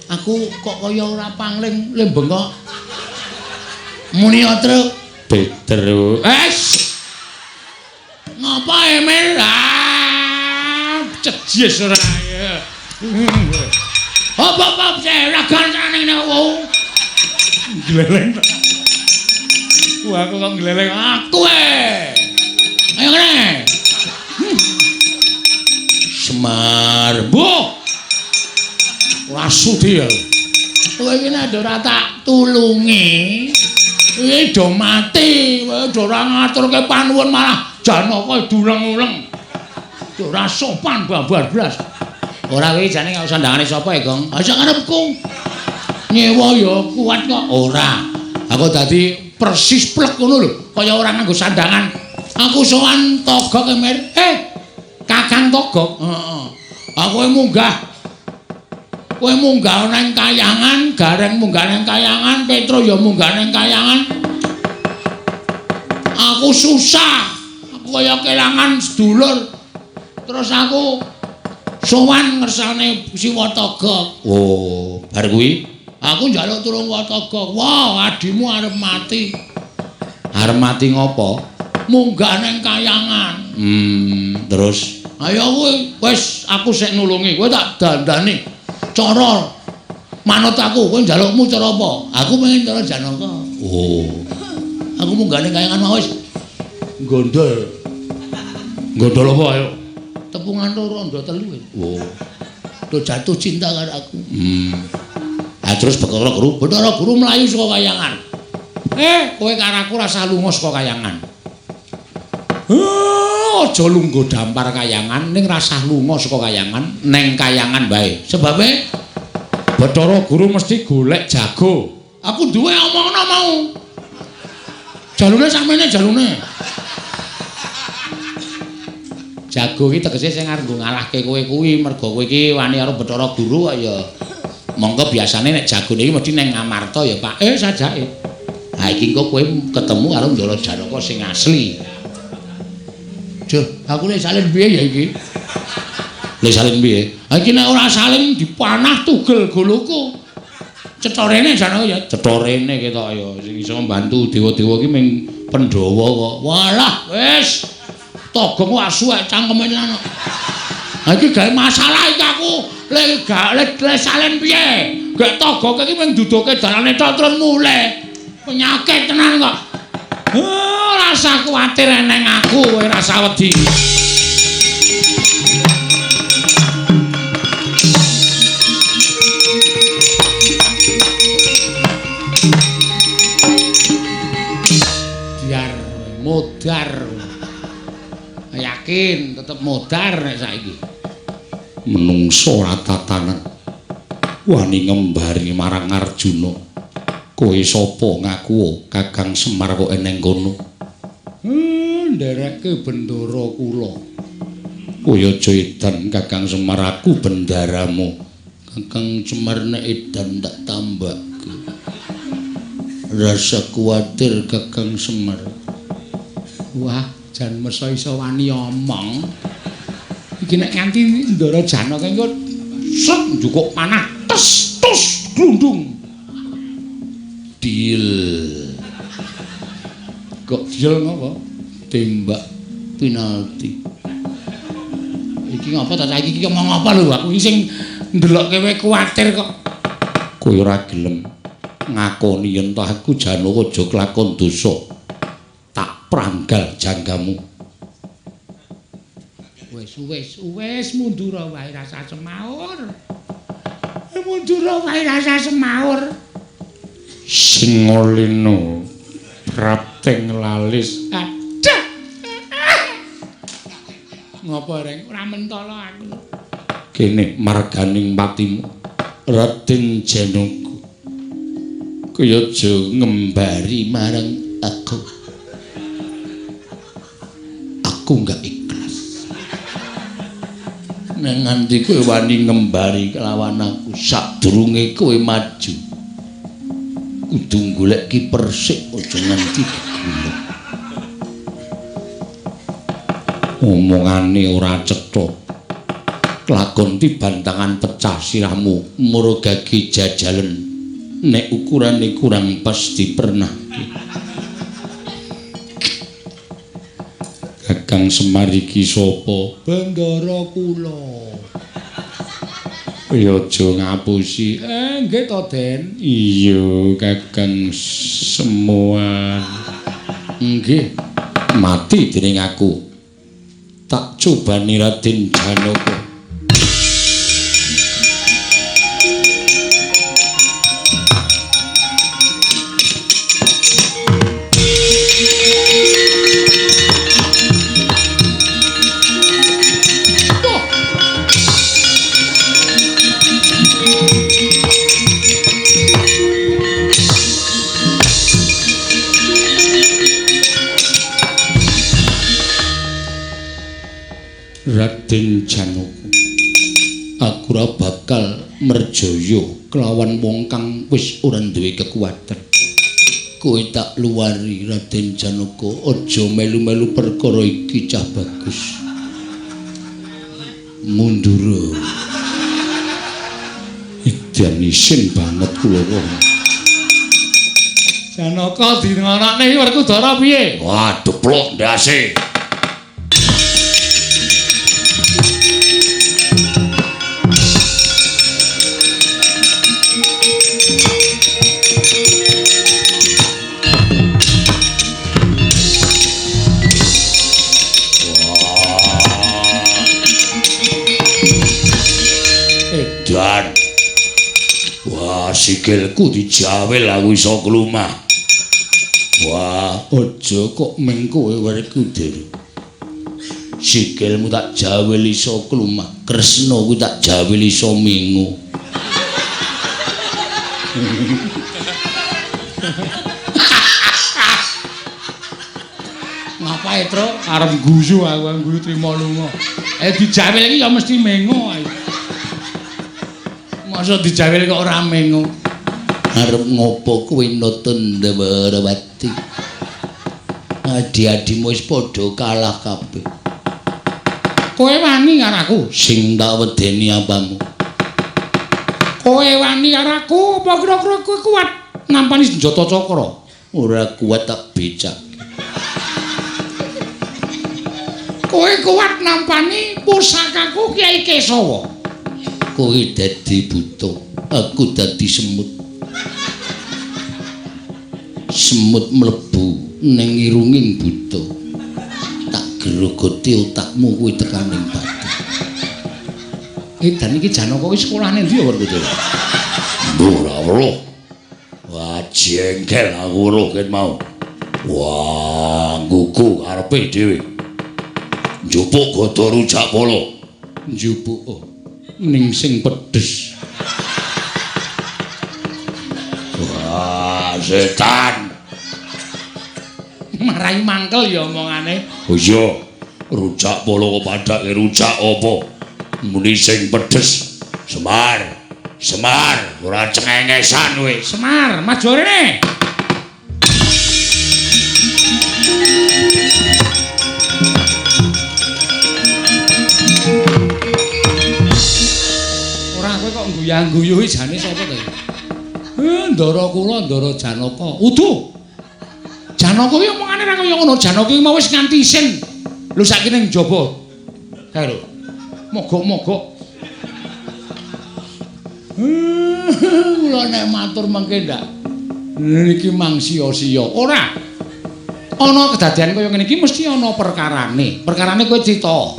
Aku kok kaya ora pangling le bengok. Muni truk. Petro. Es. Ngapa Emil? Ah, cejes ora. Hop-hop ora gancane ngene wong. Gleleng. Wah, aku kok gleleng aku e. Ayo kene. Semar, mbuh. Ora sudi ya. Kowe iki nek ora tak tulungi, iki do mati, kowe do ora ngaturke panuwun malah Janaka duleng-uleng. Ora sopan babar blas. Ora kuwi jane gak sandangane sapa ya, Gong? Ha sak karepku. Nyewa ya kuat kok. Ora. Aku dadi persis plek ngono lho, kaya ora nganggo sandangan. Aku sowan Togok Emir. Kakang Togok. Heeh. Aku munggah. Kowe munggah nang kayangan, Gareng munggah nang kayangan, Petro ya munggah nang kayangan. Aku susah. Aku kaya kelangan sedulur. Terus aku sowan ngersane Siwa Togok. Oh, bar kuwi aku njaluk tulung Togok. Wah, adimu arep mati. Arep mati ngopo? Munggah nang kayangan. Terus ayo kowe wis aku sik nulungi, kowe tak dandani. Cara manut aku, kowe njalukmu cara apa? Aku pengen cara Janaka. Oh. Aku munggah nang kayangan mau wis gondol. Gondol apa ayo? Tepungan loro ndo telu. Oh. Do jatuh cinta karo aku. Ha terus Bathara Guru, Bathara Guru mlayu saka kayangan. Kowe karo aku rasa lunga saka kayangan. Aja lungguh dampar kayangan ning rasah lunga saka kayangan neng kayangan bae. Sebabe Bathara Guru mesti golek jago. Aku duwe omongno mau. Jalune samene jalune. Jago iki tegese sing arep ngalahke kowe kuwi mergo kowe iki wani karo Bathara Guru kok ya. Monggo biasane nek jagone iki mesti neng Ngamarta ya Pak. Sajake. Ha iki engko kowe ketemu karo Ndara Janaka sing asli. Duh, aku lek salin piye ya iki? Lek salin piye? Ha iki nek ora salin dipanah tugel goloku. Cetorene jane ya, cetorene ketok ya sing iso mbantu dewa-dewa iki ming Pandhawa kok. Walah, wis. Togong asu cangkeme tenan kok. Ha iki gawe masalah iki aku. Lek gak lek salin piye? Gek togok iki ming duduke dalane tok terus mulih. Penyakit tenan kok. Oh, rasa kuwatir eneng aku kowe rasa wedi. Biar modar. Yakin tetep modar nek saiki. Menungso ora tatanan. Wani ngembari marang Arjuna. Kowe sapa ngaku Kakang Semar kok eneng kono? Nderekke bendara kula. Kowe aja edan Kakang Semar, aku bendaramu. Kakang Semar nek edan tak tambahke. Rasa kuwatir Kakang Semar. Wah, jan mesa iso wani omong. Iki nek nganti Ndara Janaka engko set njukuk panah tes tus glundung. Deal. Kok deal ngopo? Tembak penalti. Iki ngopo ta saiki iki omong apa lho aku iki sing ndelokke kowe kuwatir kok. Kowe ora gelem ngakoni yen ta aku Janaka aja kelakon dosa. Tak pranggal janggamu. Wis wis wis mundur wae rasa semaur. Mundur wae rasa semaur. Singolino prapting lalis. Aduh. Ngopo reng ora mentolo aku. Kene marganing patimu Raden Janaka. Kowe aja ngembari marang aku. Aku enggak ikhlas. Nek nganti kowe wani ngembari kelawan aku sadurunge kowe maju. Kudu golek kiper sik aja nganti geguluk. Omongane ora cetha. Kelakon tibantangan pecah sirahmu murgage jajalen. Nek ukurane kurang pas dipernahke. Kakang Semar iki sapa? Bendara kula. Ya aja ngapusi. Nggih to, Den. Iya, Kakang Semar. Nggih. Mati dening aku. Tak cobani Raden Janaka. Raden Janaka, aku ora bakal merjaya kelawan wong kang wis ora duwe kekuatan. Kowe tak luwari Raden Janaka, aja melu-melu perkara iki cah bagus. Mundur. Edan isin banget kula kok. Janaka dingonokne Werkudara piye? Wah, deplok ndase. sikilku dijawil aku iso klumah. Wah, aja kok meng kowe Werkudara. Sikilmu tak jawil iso klumah, Kresna kuwi tak jawil iso mingu. Ngapae, Tru? Arep guyu aku, guyu trimo lunga. Dijawil iki ya mesti mengo ae. Masa dijawil kok ora mengo? Arep ngopo kowe nata Ndawrawati? Adi-adimu wis padha kalah kabeh. Kowe wani karo aku? Sing tak wedeni apamu? Kowe wani karo aku apa kira-kira kowe kuat nampani senjata cakra? Ora kuat tak becak. Kowe kuat nampani pusakaku Kyai Kesawa. Kowe dadi buta, aku dadi semut. Semut mlebu ning irunging buta. Tak grogoti otakmu kuwi tekaning batu. Edan iki Janaka wis sekolahne ndi ya Werkudara? Ora weruh. Wah, jengkel aku weruh ket mau. Wah, nggugu karepe dhewe. Njupuk gada rujak pala. Njupuk ning sing pedes. Wah, setan. Marai mangkel ya omongane. Oh iya, rujak pala kok padake rujak apa? Muni sing pedes. Semar. Semar, ora cengengesan kowe. Semar, maju rene. Ora kowe kok guyang-guyu iki jane sapa to? Ndara kula Ndara Janaka. Udu. Janaka iki omongane ra kaya ngono. Janaka iki mau wis nganti isin. Lho saiki ning njaba. Kae lho. Mogok-mogok. Kula nek matur mengke ndak. Niki mang sia-sia. Ora. Ana kedadian kaya ngene iki mesti ana perkarane. Perkarane kowe crita.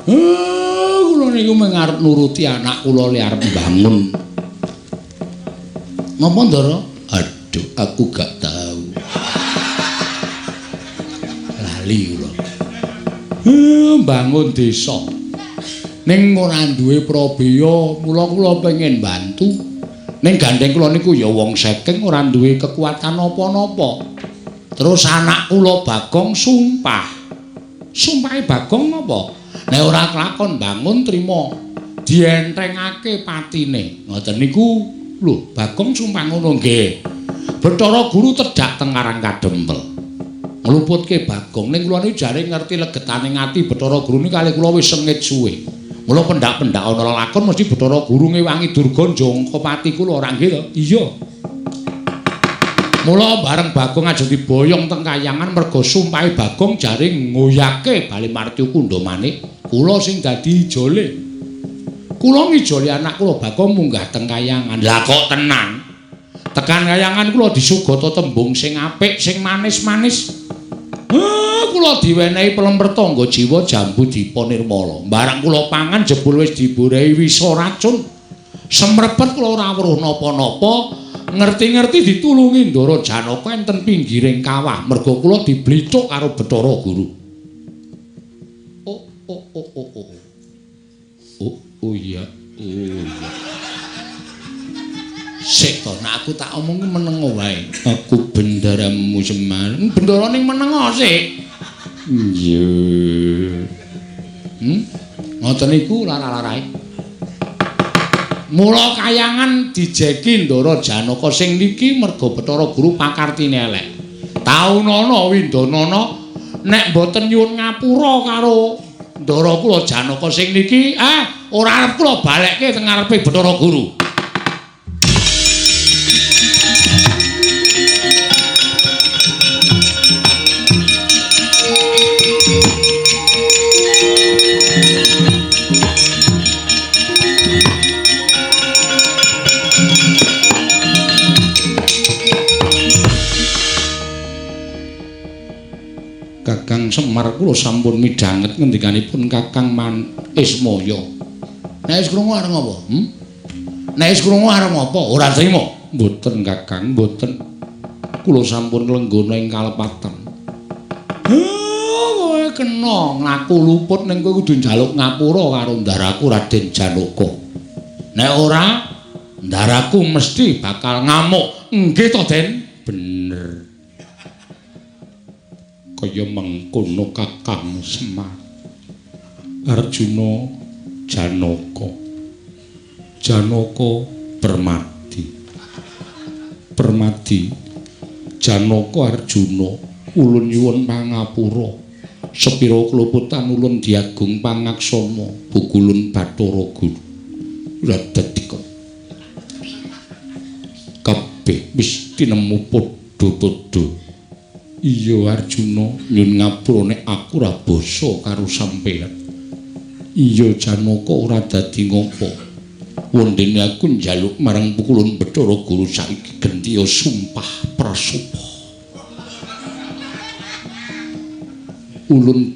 Kula niku mung arep nuruti anak kula le arep mbangun. Napa, Ndara? Aduh, aku gak tahu. Lali kula. Mbangun desa. Ning ora duwe prabeya, mula kula pengen bantu. Ning gandeng kula niku ya wong saking ora duwe kekuatan napa-napa. Terus anak kula Bagong sumpah. Sumpahe Bagong napa? Nek ora kelakon bangun trima dientengake patine. Ngoten niku. Lho, Bagong sumpah ngono nggih. Bathara Guru tedhak teng Karang Kadempel. Ngluputke Bagong ning kula niku jare ngerti legetane ati Bathara Guru niku kalih kula wis sengit suwe. Mula pendak-pendak ana lelakon mesti Bathara Guru ngewangi Durga njangka pati kula ora nggih to? Iya. Mula bareng Bagong aja diboyong teng kayangan merga sumpahe Bagong jare ngoyake Bali Martya Kundamane. Kula sing dadi ijole. Kula ngijoli anak kula Bagong munggah teng kayangan. Lah kok tenang. Tekan kayangan kula disugata tembung sing apik, sing manis-manis. Kula diwenehi pelemper tangga jiwa jambu dipa nirmala. Barang kula pangan jebul wis diborehi wisa racun. Semrepet kula ora weruh napa-napa. Ngerti-ngerti ditulungi Ndara Janaka enten pinggiring kawah. Merga kula diblicuk karo Bathara Guru. Oh oh oh oh oh. Oh oh iya, oh iya. Sik to, nek aku tak omong ki meneng wae. Aku bendaramu Semar. Bendara ning meneng sik. Iya. Ngoten niku lara-larae. Mula kayangan dijeki Ndara Janaka sing niki merga Bathara Guru pakartine elek. Taunana windanana nek mboten nyuwun ngapura karo Ndara kula Janaka sing niki, ora arep kula balekke teng ngarepe Bathara Guru. Kakang Semar kula sampun midhanget ngendikanipun Kakang Man Ismaya. Nek wis krungu arep ngapa? Nek wis krungu arep ngopo? Ora trima. Mboten Kakang, mboten. Kula sampun lenggana ing kalepatan. Kowe kena ngaku luput ning kowe kudu njaluk ngapura karo ndaraku Raden Janaka. Nek ora, ndaraku mesti bakal ngamuk. Nggih to, Den? Bener. Kaya mengkono Kakang Semar. Arjuna Janaka. Janaka Permadi. Permadi Janaka Arjuna ulun nyuwun pangapura. Sepira kluputan ulun diagung pangaksama bukulun Bathara Guru. Ora dadi kabeh wis tinemu padha-padha. Iya Arjuna, nyun ngapura nek aku ora basa karo sampeyan. Iya Janaka ora dadi ngopo. Wondene aku njaluk marang pukulun Bathara Guru saiki gentiya sumpah prasapa. Ulun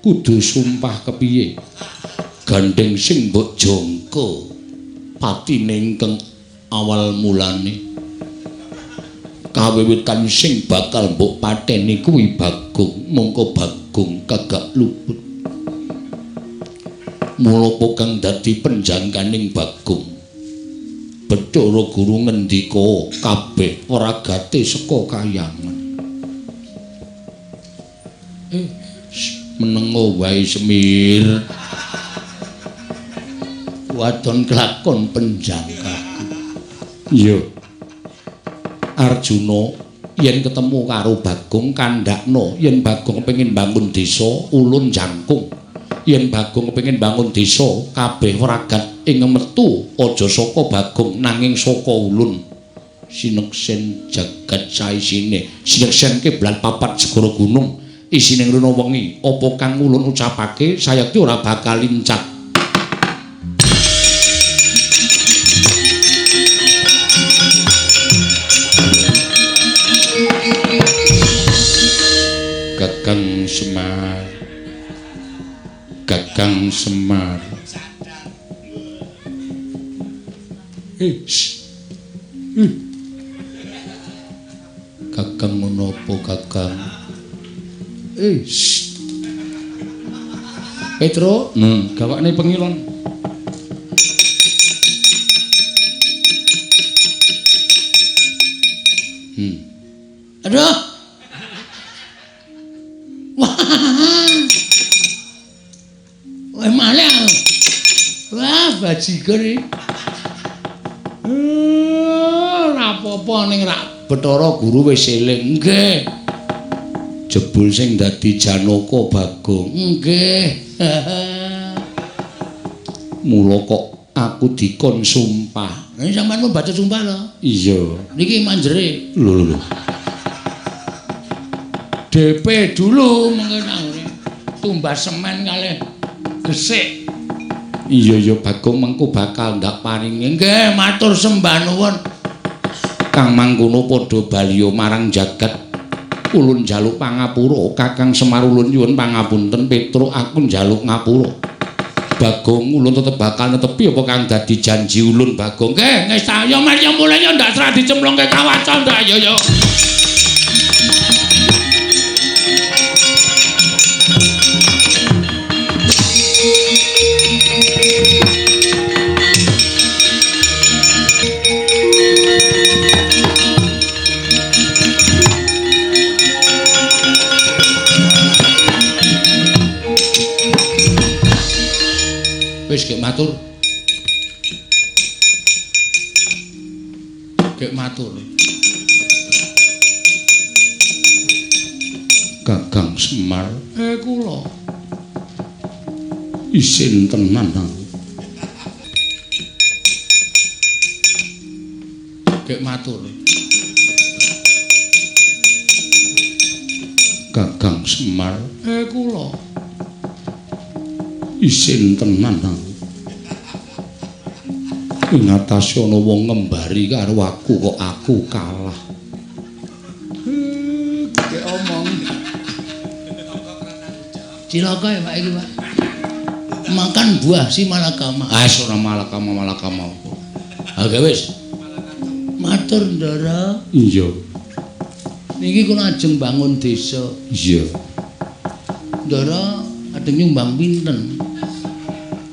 kudu sumpah kepiye? Gandeng sing mbok jangka patine ingkang awal mulane. Kawiwitan sing bakal mbok pateni kuwi Bagong, mongko Bagong kagak luput. Mula kang dadi penjangkaning Bagong. Bathara Guru ngendika kabeh ragate saka kayangan. Menengo wae Semir. Wadon kelakon penjangkaku. Iya. Arjuna yen ketemu karo Bagong kandhakno yen Bagong kepengin bangun desa ulun jangkung. Yen Bagong kepengin bangun desa kabeh ragat ing metu aja saka Bagong nanging saka ulun. Sineksen jagat saisine, sineksen kiblat papat segara gunung isine ngrana wengi apa kang ulun ucapake sayekti ora bakal lincat. Kakang Semar, Kakang Semar. Kakang menapa Kakang? Petro, gawakne pengilon. Aduh. Wah. Wah, malah. Wah, bajigur iki. Ora apa-apa ning rak Bathara Guru wis eling. Nggih. Jebul sing dadi Janaka Bagong. Nggih. Mula kok aku dikon sumpah. Lah sampean pun baca sumpah lho. Iya. Niki manjere. Lho lho. DP dulu mengko nang tumbas semen kalih gesik. Iya ya Bagong mengko bakal ndak paringi. Nggih, matur sembah nuwun. Kang mangkono padha baliya marang jagat. Ulun njaluk pangapura, Kakang Semar ulun nyuwun pangapunten Petruk aku njaluk ngapura. Bagong ulun tetep bakal netepi apa kang dadi janji ulun Bagong. Nggih, wis ayo Mas ya mulih ya ndak serah dicemplungke kawaca ndak ayo ya. Wis gek matur. Gek matur. Kakang Semar, kula isin tenan aku. Gek matur. Kakang Semar, kula isin tenan aku. Ing atase ana wong ngembari karo aku kok aku kalah. Gek omong. Cilaka ya Pak iki, Pak. Makan buah si malakama. Ah, ora malakama malakama apa. Oke wis. Matur Ndara. Iya. Niki kula ajeng bangun desa. Iya. Ndara ajeng nyumbang pinten?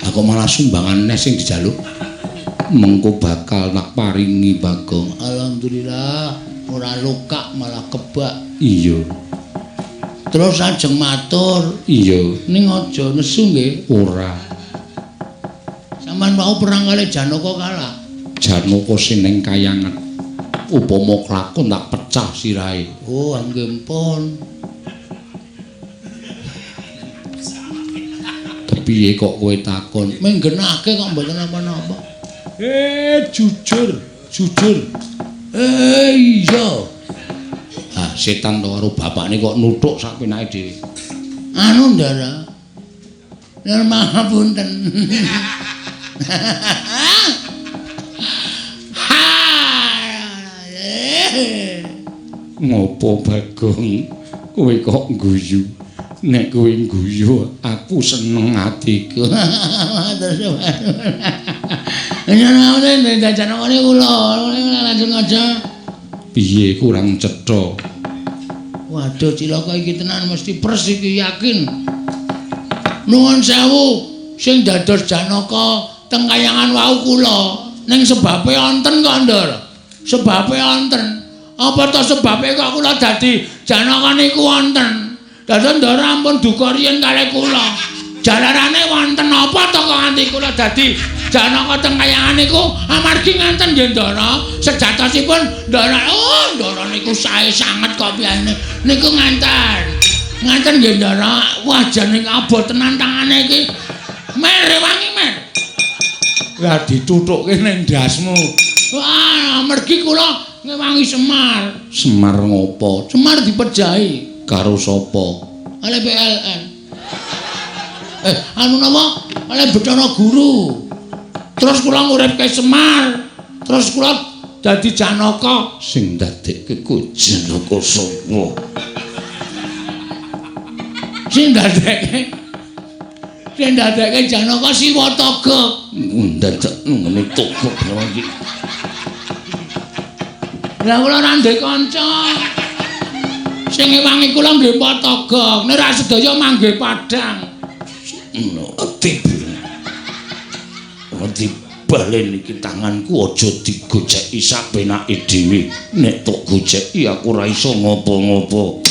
Aku malah sumbangan neh sing dijaluk. Mengko bakal tak paringi Bagong. Alhamdulillah ora lokak malah kebak. Iya. Terus ajeng matur. Iya. Ning aja nesu nggih. Ora. Sampeyan wau perang kali Janaka kalah. Janaka sing ning kayangan. Upama klakon tak pecah sirahe. Oh, nggih pun. Piye kok kowe takon? Menggenake kok mboten napa-napa. Jujur, jujur. Iya. Ah, setan to karo bapakne kok nuthuk sak penake dhewe. Anu, Ndara. Nyuwun pangapunten. Ngopo Bagong? Kowe kok guyu? Nek kowe guyu, aku seneng atiku. Terus nyuwun jajanane kula, langsung aja. Piye kurang cetha? Waduh, cilaka iki tenan mesti pers iki yakin. Nuwun sewu, sing dados Janaka teng kayangan wau kula. Ning sebabe wonten kok, Ndara. Sebabe wonten. Apa to sebabe kok kula dadi Janaka niku wonten? Dados Ndara ampun duka riyen kalih kula. Jalarane wonten apa to kok nganti kula dadi Janaka teng kayangan niku amargi nganten nggih Ndara. Sejatosipun Ndara, oh Ndara niku sae sanget kok piyane. Niku nganten. Nganten nggih Ndara. Wah jane abot tenan tangane iki. Mer wangi mer. Lah dituthukke ning ndasmu. Wah, amargi kula ngewangi Semar. Semar ngopo? Semar dipejahi. Karo sapa? Oleh PLN. Anu napa? Oleh Bathara Guru. Terus kula nguripke Semar. Terus kula dadi Janaka. Sing dadekke ku Janaka sapa? Sing dadekke Janaka Siwa Togok. Ndadak ngene togok iki. Lah kula ora ndek kanca. Sing ngewangi kula nggih Togok, nek ra sedaya manggih padhang. Ati balen iki tanganku aja digoceki sapenake dhewe. Nek tok goceki aku ora iso ngopo-ngopo.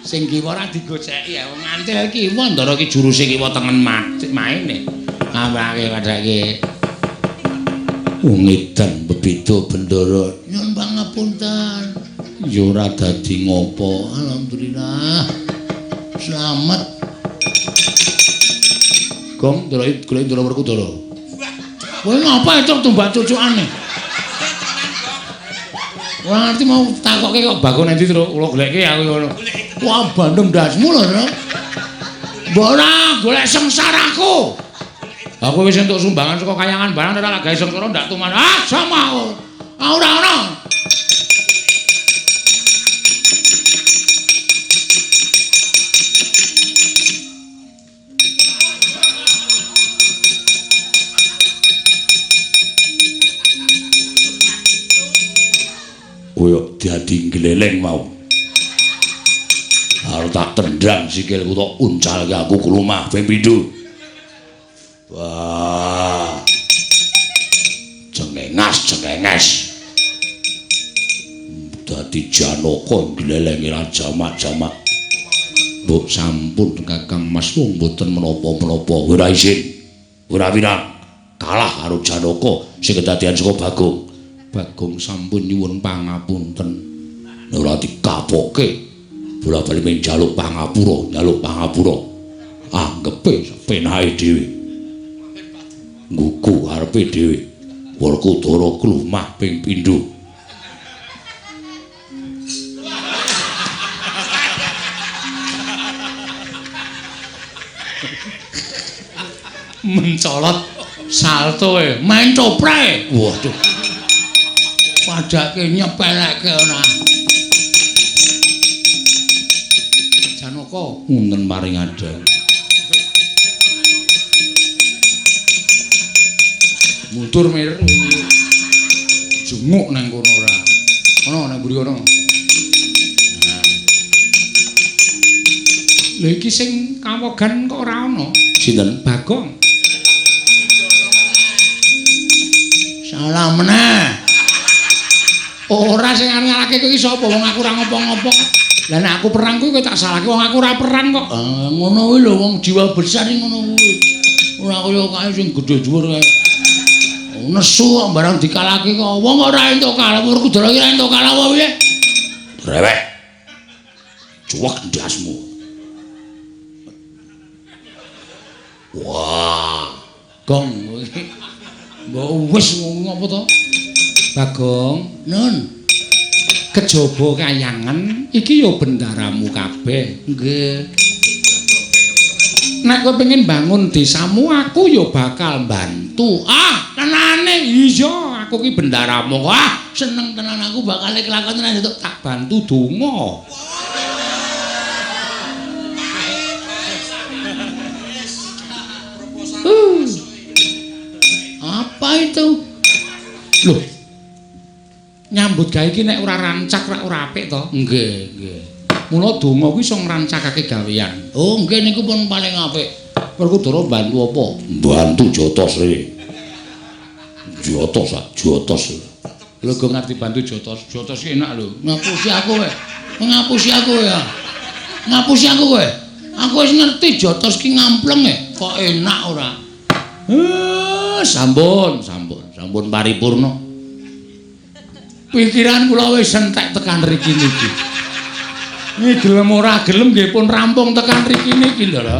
Sing kiwa ora digoceki ya, wong ngantil kiwa Ndara iki juruse kiwa tengen maine. Awake padake. Wong edan bebeda Bendara. Nyuwun pangapunten. Ya ora dadi ngopo. Alhamdulillah. Slamet. Gong, Ndara golek Ndara Werkudara. Kowe ngapa itu tumbak cucukane? Ora ngerti mau takokke kok Bagong endi, Tru? Kula goleke aku ngono. Wah, bandem ndasmu lho, Tru. Mbok ora golek sengsaraku. Aku wis entuk sumbangan saka kayangan barang ora gawe sengsara ndak tuman. Ah, sama aku. Ah, ora ono. Kowe dadi gleleng mau. Arep tak tendang sikilku tok uncalke aku klumah ping pindho. Wah. Cengengas, cengenges. Dadi Janaka glelenge ra jamak-jamak. Mbok sampun Kakang Mas wong mboten menapa-menapa. Ora isin. Ora wirang. Kalah karo Janaka sing kedadian saka Bagong. Bagong sampun nyuwun pangapunten. Ora dikapoke. Bola-bali mung njaluk pangapura, njaluk pangapura. Anggepe penake dhewe. Nggugu arepe dhewe. Werkudara klumah ping pindho. Mencolot salto e, main coprek. Waduh. Padake nyepeleke ora. Janaka wonten paring adha. Mundur mir. Jenguk nang kono ora. Ono nang mburi kono. Lha iki sing kawogan kok ora ana? Sinten? Bagong. Salah meneh. Ora sing ngalahke kowe iki sapa? Wong aku ora ngopo-ngopo. Lah nek aku perang kuwi kowe tak salahke wong aku ora perang kok. Ah, ngono kuwi lho wong jiwa besar iki ngono kuwi. Ora kaya kae sing gedhe dhuwur kae. Nesu kok barang dikalahke kok. Wong ora entuk kalah, Werkudara iki ora entuk kalah apa piye? Brewek. Cuwek ndasmu. Wah, gong iki. Mbok wis ngopo to? Bagong, Nun. Kejaba kayangan iki ya bendaramu kabeh. Nggih. Nek kowe pengen bangun desamu, aku ya bakal bantu. Ah, tenane iya, aku ki bendaramu. Ah, seneng tenan aku bakal kelakon tenan itu. Tak bantu donga. Apa itu? Loh. Nyambut gawe iki nek ora rancak rak ora apik to? Nggih, nggih. Mula donga kuwi iso ngrancakake gawean. Oh, nggih niku pun paling apik. Werkudara bantu apa? Bantu jotos rene. Jotos, ah, jotos. Lho kok ngerti bantu jotos? Jotos ki enak lho. Ngapusi aku kowe. Ngapusi aku ya. Ngapusi aku kowe. Aku wis ngerti jotos ki ngampleng e. Kok enak ora? Sampun, sampun, sampun paripurna. Pikiran kula wis entek tekan riki niki. Niki gelem ora gelem nggih pun rampung tekan riki niki lho.